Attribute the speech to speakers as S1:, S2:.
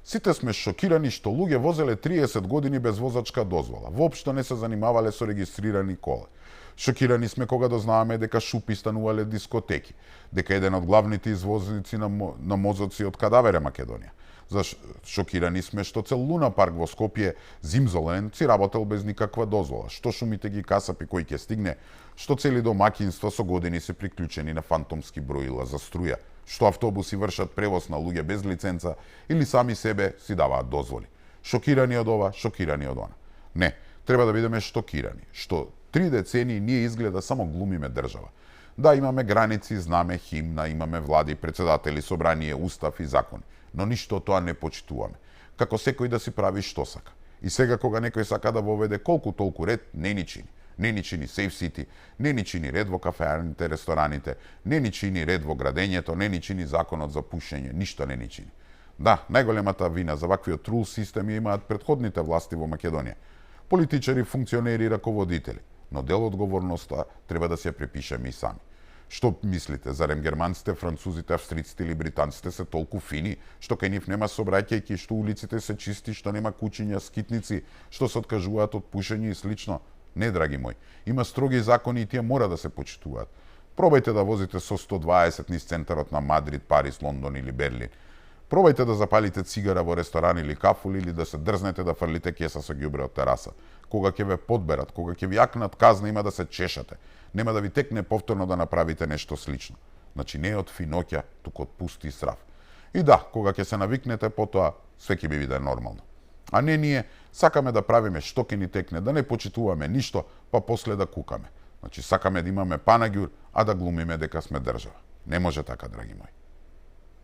S1: Сите сме шокирани што луѓе возеле 30 години без возачка дозвола. Воопшто не се занимавале со регистрирани коли. Шокирани сме кога дознаваме дека шупи станувале дискотеки, дека еден од главните извозници на мозоци од кадавере Македонија. Шокирани сме што цел Луна парк во Скопје зимзолен си работел без никаква дозвола, што шумите ги касапи кои ќе стигне, што цели домакинства со години се приклучени на фантомски броила за струја, што автобуси вршат превоз на луѓе без лиценца или сами себе си даваат дозволи. Шокирани од ова, шокирани од она. Не, треба да бидеме шокирани, што 3 децении ние изгледа само глумиме држава. Да, имаме граници, знаме химна, имаме влади, председатели, собрание, устав и закони, но ништо тоа не почитуваме. Како секој да си прави што сака. И сега кога некој сака да воведе колку толку ред, не ни чини. Не ни чини Safe City, не ни чини ред во кафеарните, рестораните, не ни чини ред во градењето, не ни чини законот за пушење, ништо не ни чини. Да, најголемата вина за ваквиот трул систем ја имаат претходните власти во Македонија. Политичари, функционери, раководители. Но дел одговорноста треба да се ја препишеме и сами. Што мислите, зарем германците, французите, австриците или британците се толку фини, што кај нив нема сообраќајки, што улиците се чисти, што нема кучиња, скитници, што се откажуваат од пушење и слично? Не, драги мои, има строги закони и тие мора да се почитуваат. Пробајте да возите со 120 низ центарот на Мадрид, Париз, Лондон или Берлин. Пробајте да запалите цигара во ресторан или кафул или да се дрзнете да фрлите кеса со ѓубре од тераса. Кога ќе ве подберат, кога ќе ви јакнат казна, има да се чешате. Нема да ви текне повторно да направите нешто слично. Значи не од финоќа, туку од пусти срав. И да, кога ќе се навикнете, потоа све ќе би биде нормално. А не ние сакаме да правиме што ќе ни текне, да не почитуваме ништо, па после да кукаме. Значи сакаме да имаме панаѓур, а да глумиме дека сме држава. Не може така, драги мои.